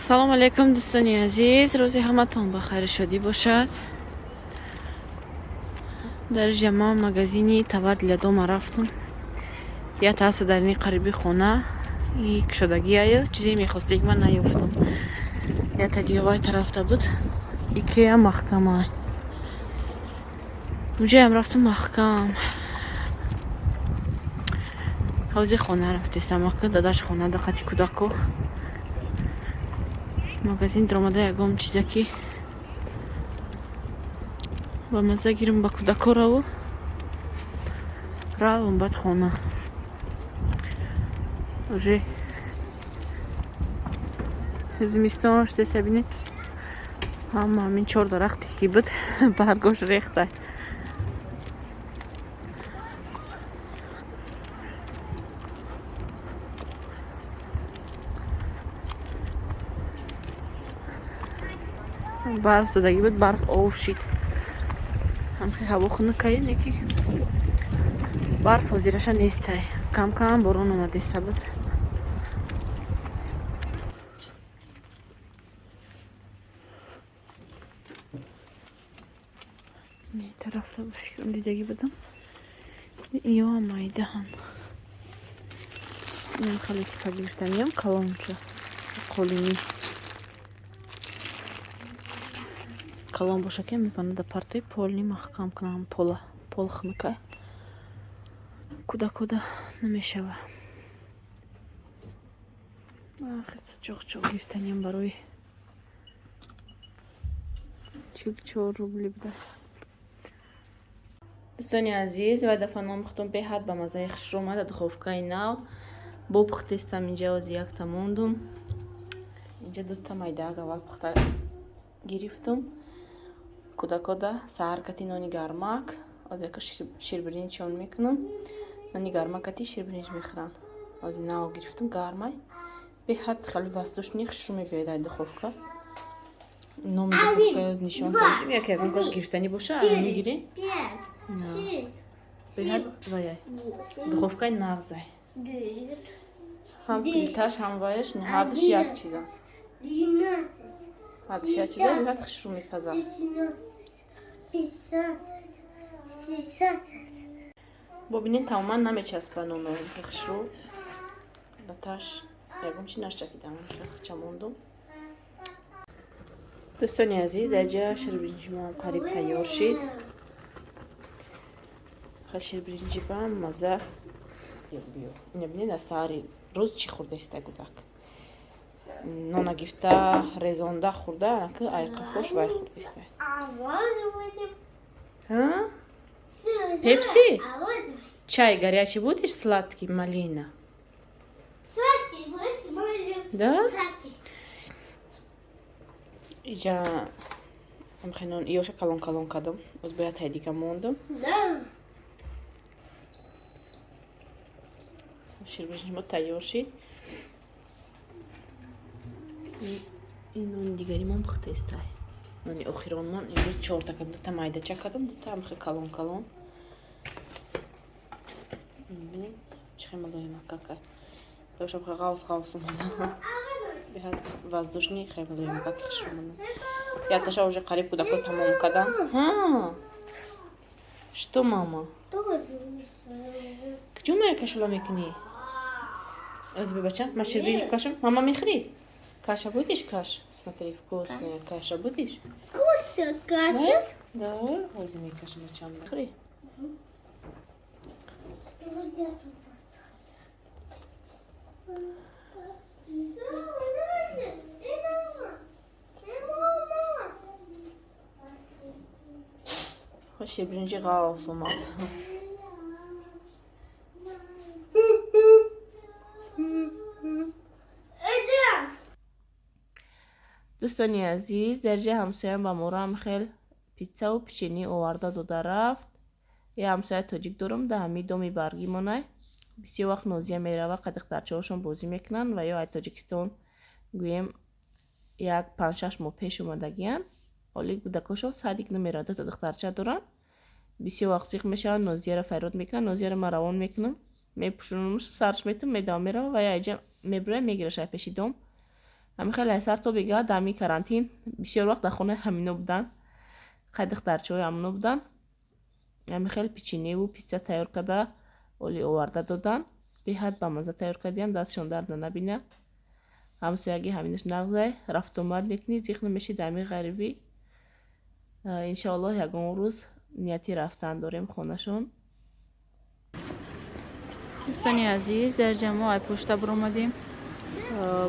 Салом алейкум, дӯстони азиз, рӯзи ҳаматон ба хайру шодӣ бошад. Дар ҷама магазини товар для дома рафтум. Я тааса дар ини қариби хона и кушодагиаю чизе мехостем, ман наёфтам. Я тагиёвай тарафта буд. Икея маҳкамай. Уҷаям рафтум, маҳкам. Ҳози хона рафтестам, ака дадаш хона да қати кӯдако. Магазин даромада, ягон чиза ки ба мазза гирам ба кӯдако раву равам, баъд хона. Уже зимистон шудеса, бинед, ҳама ҳамин чор дарахте ки буд, баргош рехта. Барф задагӣ буд, барф ов шид. Ҳамхи ҳаво хунукае, неки барф ҳозираша нестай. Кам кам борон омадеста буд. Тарафта ба фикрам дидагӣ будам. Иёам майдаҳан. Инам хеле типа гирифтаниям, калонча. Қолинӣ. Калон боша, ки меванада партои полни маҳкам кунам пола. Пол хунукай. Кӯдакода намешава. Чоқ-чоқ гирифтаниям, барои 44 рубли буда. Дӯстони азиз, вай дафъа нон пухтум, беҳад ба маззаи хушрӯ омад. Духовкаи нав бо пухтестам. Инҷа ози якта мондум. Инҷа дута майдаак аввал пухта гирифтум. Кӯдакода саҳар кати нони гармак, ози яка ширбиринҷ чон мекунам. Нони гармак кати ширбиринҷ мехӯранд. Ози нав гирифтум, гармай. Беҳад хеле воздушный, хушрӯ мебиёяд ай духовка. Номи духовка оз нишон додем. Яке ягон кас гирифтанӣ боша, мегирӣ. Беҳад ваяй. Духовкаи нағзай. Ҳам плиташ, ҳам ваяш, ҳардуш як чиза. Ҳардуш як чиза, беҳад хушрӯ мепазад. Бобинед, тамоман намечаспа ноно, хушрӯ. Ба таш ягон чи нашчакидам, хича мондум. Дӯстони азиз, дар ҷа ширбиринҷи моам қариб тайёр шид. Хел ширбиринҷи ба мазза. Ина бинед, аз саҳари рӯз чӣ хӯрдаиста кӯдак. Нона гифта, резонда хӯрда, анаки айқафош вай хӯрдаиста. Пепси? Чай горячий будешь, сладкий, малина? Да? Иҷа ҳамхе нон иёша калон калон кардам. Боз бояд тай дига мондум. Ширбиринҷи мо тайёр шид. Ин нони дигаримон пухтаистай. Нони охиронмон имрӯз чорта кардам, дута майдача кардам, дута ҳамхе калон калон. Бинем, чӣ хел мулоимакакай. Дошам хе ғавс ғавс омада. Беҳад воздушный, хеле мулоимакаки хушрӯ омада. Якташа уже қариб кӯдако тамом кардам. Ҳа. Что, мама? Куҷо мая кашола мекунӣ? Аз бача, ма ширбиринҷ кашам? Мама, мехӯрӣ? Каша будешь, каш? Смотри, вкусная каша будешь? Вкусно, каша. Да, ҳозир мекашам, бачам. Хӯрӣ? Ширбиринҷи ғавс омад. Дӯстони азиз, дар ҷа ҳамсоям ба морам хел питсаву печенье оварда дода рафт. Я ҳамсоя тоҷик дорам, да ҳами доми баргӣ монай. Бисёр вақт Нозия мерава, қа духтарчаҳошон бозӣ мекунанд ва ё ай Тоҷикистон, гӯем, як 5-6 моҳ пеш омадагиянд. Ҳоли кӯдакошон садик намеравад, дута духтарча доранд. Бисёр вақт зиқ мешаванд, Нозияро фарёд мекунанд. Нозияро ман равон мекунам, мепӯшонамш, сарш метам, медавам, мерава ва я айҷа мебурая, мегираш ай пеши дом. Ҳамин хеле сар то бега дар ҳамин карантин бисёр вақт дар хонаи ҳамино буданд. Қай духтарчаҳои ҳамино буданд. Ҳамин хел печеньеву питса тайёр карда оли оварда доданд. Беҳад ба мазза тайёр кардиянд, дастшон дарда набина. Ҳамсоягӣ ҳаминаш нағзай, рафтуомад мекунӣ, зиқ намешӣ дар ҳамин ғарибӣ. Иншоаллоҳ ягон рӯз нияти рафтан дорем хонашон. Дӯстони азиз, дар ҷамоа ай пошта баромадем,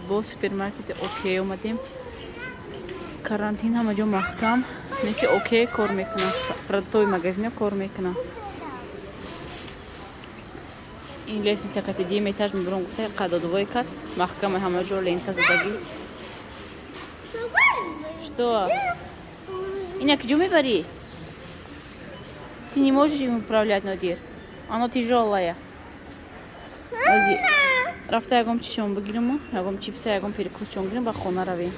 бо супермаркети Окей омадем. Карантин ҳама ҷо маҳкам, леки Окей кор мекунад, продуктовый магазино кор мекунад. Ин лестница кати дим этаж мебурам гуфта қадодувой кард, маҳкама ҳама ҷо лента задагӣ. Что? Ина куҷо мебарӣ? Ты не можешь им управлять, Нодир. Оно тяжелое. Рафта ягон чишон бигириму, ягон чипса, ягон перекусчон гирим, ба хона равем.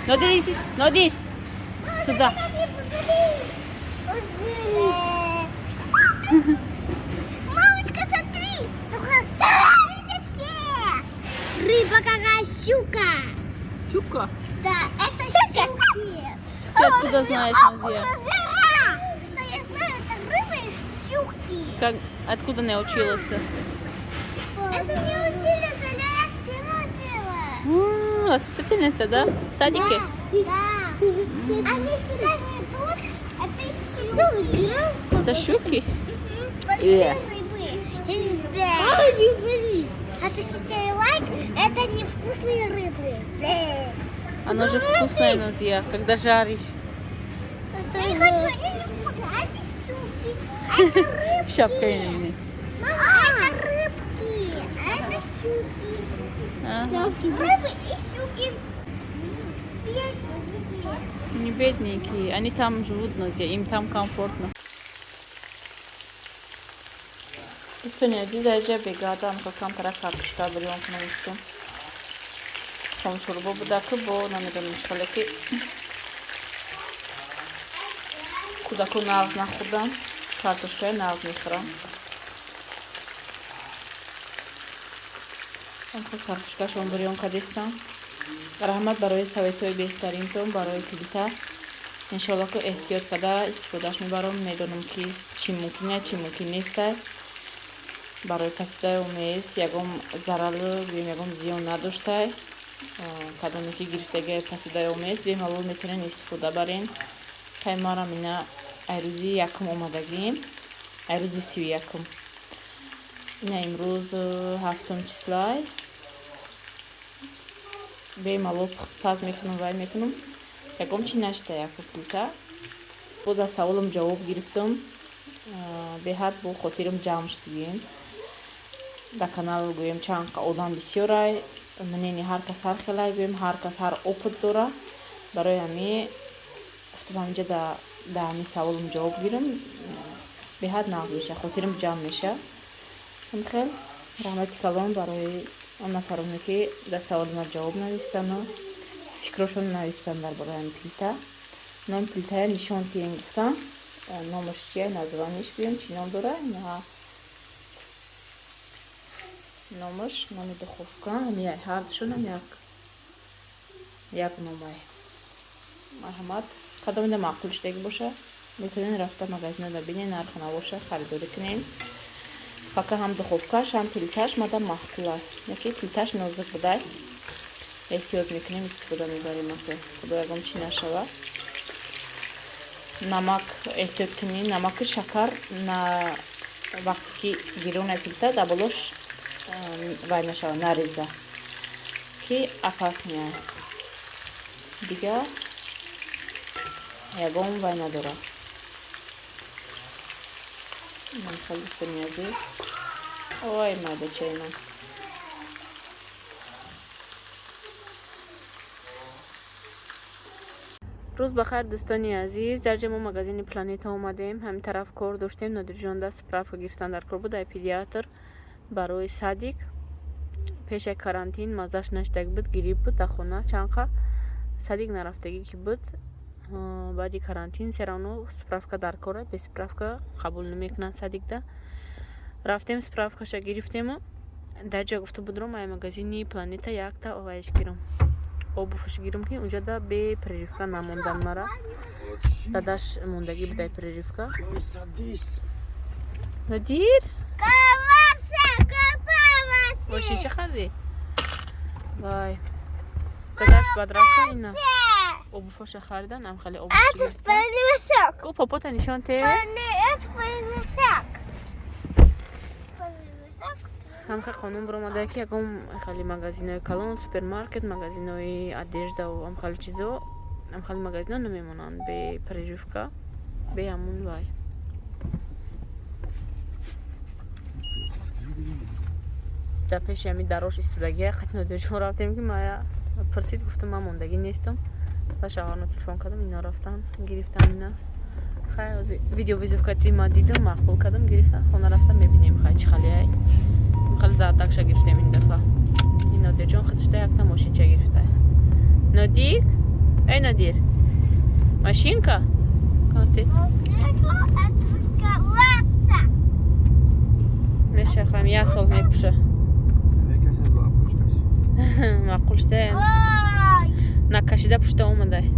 Нодир, Нодир, сюда. Мамочка, смотри! Это все! Рыба какая щука! Щука? Да, это щуки! Ты откуда знаешь, Назия? Что я знаю, это рыба и щуки. Как, откуда научилась? Это мне учили, я все научила. Воспитательница, да? В садике? Да. Они сюда не идут, это щуки. Это щуки? Большие рыбы. А ты сейчас лайк, это невкусные рыбы. Оно же вкусное, Назия, когда жаришь. Я не хочу, они невкусные, а это щуки. Это рыбки. Шапка именно. Мама, это рыбки, а это щуки. Ага. Рыбы и щуки. Бедненькие. Не бедненькие, они там живут, Назия, им там комфортно. Дӯстони азиз, дар ҷа бегардам камтара картошка бирён кунам гуфтам. Хомшӯрбо буда ки бо намедонам чӣ хеле ки кӯдако нағз нахӯрдам, картошкаи нағз мехӯрам. Картошкашон бирён кардистам. Раҳмат барои советҳои беҳтаринтон, барои плита. Иншоаллоҳ ки эҳтиёт карда истифодааш мебарам. Медонам ки чӣ мумкин аст, чӣ мумкин нест. Барои пасудаи омез ягон зарару гӯем ягон зиён надоштай. Кадоме ки гирифтагии пасудаи омез бемалол метавонен истифода барен. Хай марам ина ай рӯзи якум омадагием, ай рӯзи 31-ум. Ина имрӯз 7 числай. Бемалол паз мекунам, вай мекунам. Ягон чи нашта яку плита. Боз аз саволам ҷавоб гирифтам. Беҳад бо хотирам ҷамъ шудигем. Дар канал гӯем чанд одам бисёрай, мнени ҳар кас ҳар хелай, гӯем ҳар кас ҳар опыт дора. Барои ҳамин гуфтам ҳаминҷа дар ҳамин саволам ҷавоб гирам, беҳад нағз меша, хотирам ҷамъ меша. Хел раҳмати калон барои он нафароне ки дар саволи ман ҷавоб навистану фикрошон навистан дар бораи ҳамин плита. Номи плитая нишон тием гуфтам. Номаш чия, названияш гӯем, чӣ ном дора? Номаш, номи духовка, ҳамин ҳардушонам як номай. Марҳамат, кадомида маъқул шудагӣ боша, метавонед рафта магазинода бинед, нархи навоша харидорӣ кунед. Пока ҳам духовкаш, ҳам плиташ мада маъқула. Яке плиташ нозук будай. Эҳтиёт мекунем, истифода мебарем, худо ягон чӣ нашава. Намак эҳтиёт кунед, намаки шакар на вақте ки гирёна плита дар болош вай нашава, нареза, ки опасния. Дигар ягон вай надорад. Ман дӯстони азиз, ой майдачаи ман. Рӯз бахайр, дӯстони азиз. Дар ҷа мо магазини Планета омадем. Ҳамин тараф кор доштем. Нодирҷон даст справка гирифтан дар кор буд, ай педиатр барои садик. Пешаи карантин маззаш нашидаг буд, гириб буд дар хона чанқа. Садик нарафтагӣ ки буд. Баъди карантин все равно справка дар кора, бе справка қабул намекунанд садикда. Рафтем, справкаша гирифтему дар ҷа гуфта будром ай магазини Планета якта овайш гирам, обувш гирам, ки унҷада бе прививка намондан. Мара дадаш мондагӣ будай прививка. Нодир, мошинча харди? Вай, дадаш баъд рафтан, ина обувоша харидан, ам хеле обув. Ко попота нишон те. Ҳамха қонун баромада, ки ягон хеле магазинои калон, супермаркет, магазинои одеждаву амхали чизо, амхали магазино намемонанд бе прививка, бе ҳамун вай. Дар пеши ҳами дарош истодагия қати Нодирҷон рафтем, ки мая пурсид, гуфтам, ман мондагӣ нестам. Ба шавҳарно телефон кардам, ино рафтан гирифтан. Ина хай, видео визитка ма дидам, маъқул кардам, гирифтан. Хона рафтам, мебинем, хай, чӣ халияй. Хеле зардакша гирифтем ин дафъа. Ин Нодирҷон худшда якта мошинча гирифта. Нодик, эй Нодир, машинка канте мешахам, як сол мепуша. Маъқул шуда, накашида пушта омадай.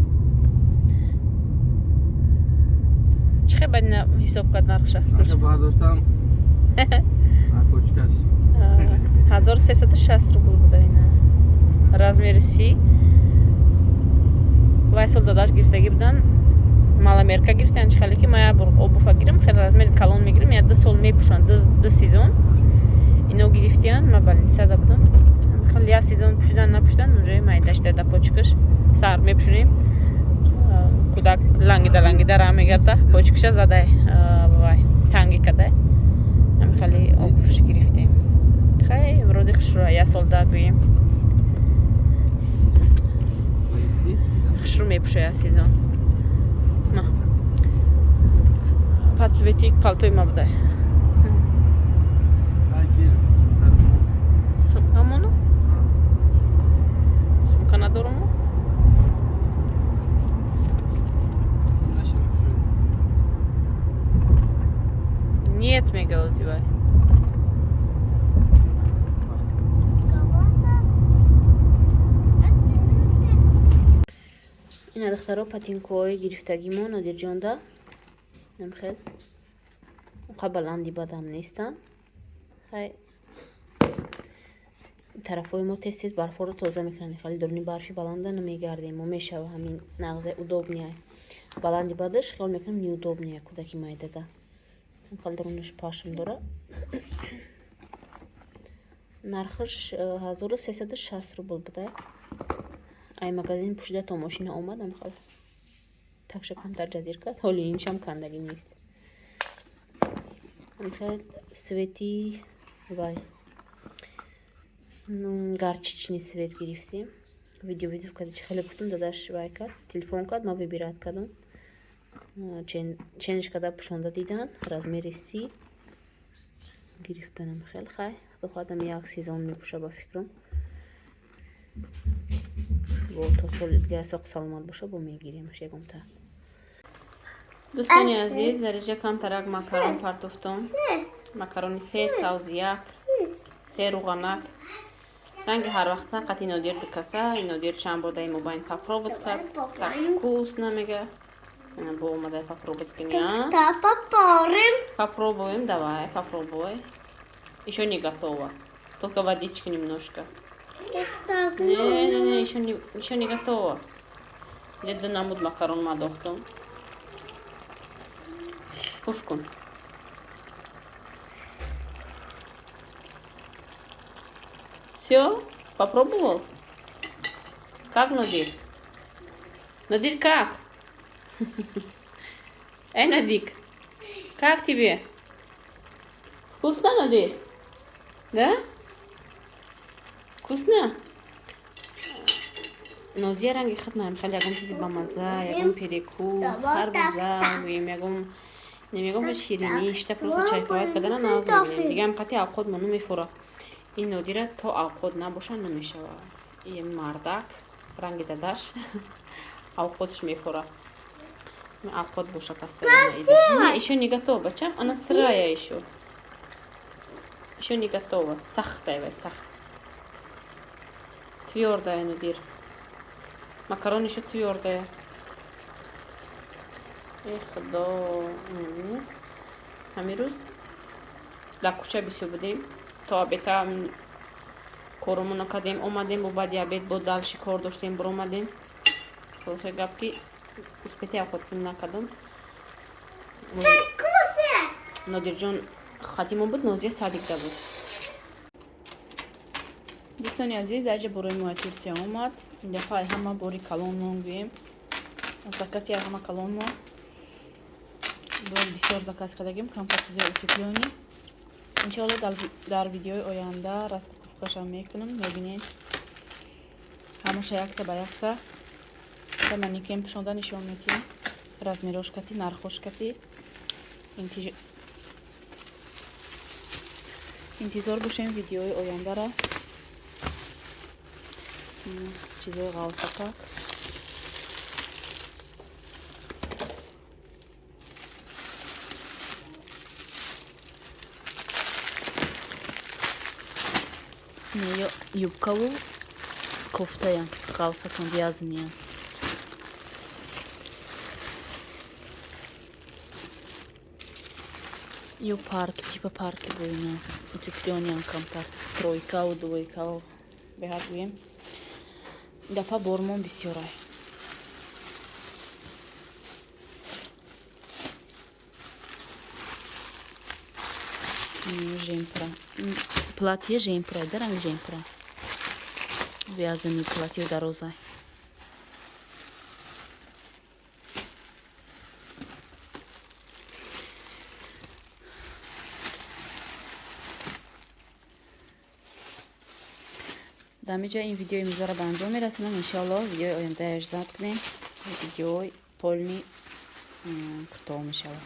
Чӣ хел баъд ина ҳисоб кард нархша? Бардоштам почкаш. 1360 рубл буда ина, размери 30. Вай сол дадаш гирифтагӣ будан, маломерка гирифтан. Чӣ хеле ки ма як бор обувь а гирам, хеле размери калон мегирам, я 2 сол мепӯшам, ду сезон. Ино гирифтиян, ма больницада будам. Хеле як сезон пӯшидан, напӯшидан, уже майдашта да почкаш сар мепӯшонем. Кӯдак лангида лангида ра мегарда, почкаша задай, вай танги кадай. Ами хеле обувш гирифтем. Хай, вроде хушрӯ, як сол да гӯем, хушрӯ мепӯша як сезон. Ма по цвети палтои ма будай. Сумкамону, сумка надоруму. Нет, мега озивай. Ина, духтаро, ботинкои гирифтагимо Нодирҷонда. Намхел уқа баланди бадам нестанд. Хай, тарафҳои мо тез тез барфҳоро тоза мекунанд. Хеле дуруни барфи баланда намегардем мо, мешава ҳамин нағзе, удобный. Баланди бадаш хиёл мекунам неудобный кӯдаки майдада. Хеле дарунаш пашм дора. Нархаш 1360 рубл буда. Ай магазин пӯшида то мошина омадам, хел такша камтар ҷазир кард. Ҳоли иншам кандагӣ нест. Хел цвети вай горчичный цвет гирифтем. Видео вызов карда, чи хеле гуфтам, дадаш вай кард, телефон кард, ма выбирать кардам. Ченш карда пӯшонда дидан, размери 30 гирифтанам. Хел хай, худо як сезон мепӯша ба фикрам. Бо то соли дига соқ саломат боша, бо мегиремаш ягонта. Дӯстони азиз, дар инҷа камтарак макарон партофтом. Макарони се савз, як се руғанак. Ранги ҳар вақта қати Нодир дукаса. И Нодир чанд бор дар мобайн попробовать кард, так вкусно мега. Бо омадай попробовать кунӣ. Попробуем, давай, попробуй. Еще не готово, только водички немножко. Не, не, не, еще не готово. Где намуд макарон ма дохтум. Пуш кун. Все? Попробовал? Как, Надир? Надир, как? Эй, Надик, как тебе? Вкусно, Надир? Да? Вкусно? Нозия ранги худ маам хеле ягон чизи бамаза, ягон перекус, харбуза, гӯем, ягон намегом ширинӣ шита, просто чайковать кардана нағз мебинем. Дигаам қати авқот мо намефура. Ин Нодира то авқот набоша намешава. Ин мардак ранги дадаш авқотш мефура. Авқот боша постоянно. Не, еще не готова, бачам, она сырая еще. Ещё не готово. Сахтая вай, сахт. Твёрдая, Нодир. Макарон ещё твёрдая. Эх, худо. Ҳамин рӯз дар кӯча бисёр будем. То обеда коромонро кардем, омадем, бо баъди обед бо дальше кор доштем, биромадем. Хулосаи гап ки успеть овқот накардам. Нодирҷон хатимон буд, Нозия садикда буд. Дӯстони азиз, дар ҷа борои моя Турсия омад. Ин дафъа ҳама бори калон мон гӯем. Заказ я ҳама калон мо. Бор бисёр заказ кардагим, камтар чизои утеплённый. Иншоалло дар видеои оянда распаковкашам мекунам, мебинед. Ҳамаша якта ба якта та манекен пӯшонда нишон медиҳем. Размерош кати, нархош кати. Интизор бошем видеои ояндара. Чизои ғавсакак. Юбкаву кофтаян, ғавсакан, вязаниян. Ё парк, типа парки бо ина утеплёниян камтар, тройкаву двойкаву беҳад гӯем. Дафъа бормон бисёрай. Жемпра. Платье жемпра, да ранг жемпра. Вязаный платье дарозай. Дар ҳамин ҷо ин видеои имрӯзаро ба анҷом мерасонам. Иншоалло видеои оянда ждать кунем. Видеои полный куртоҳо мешавад.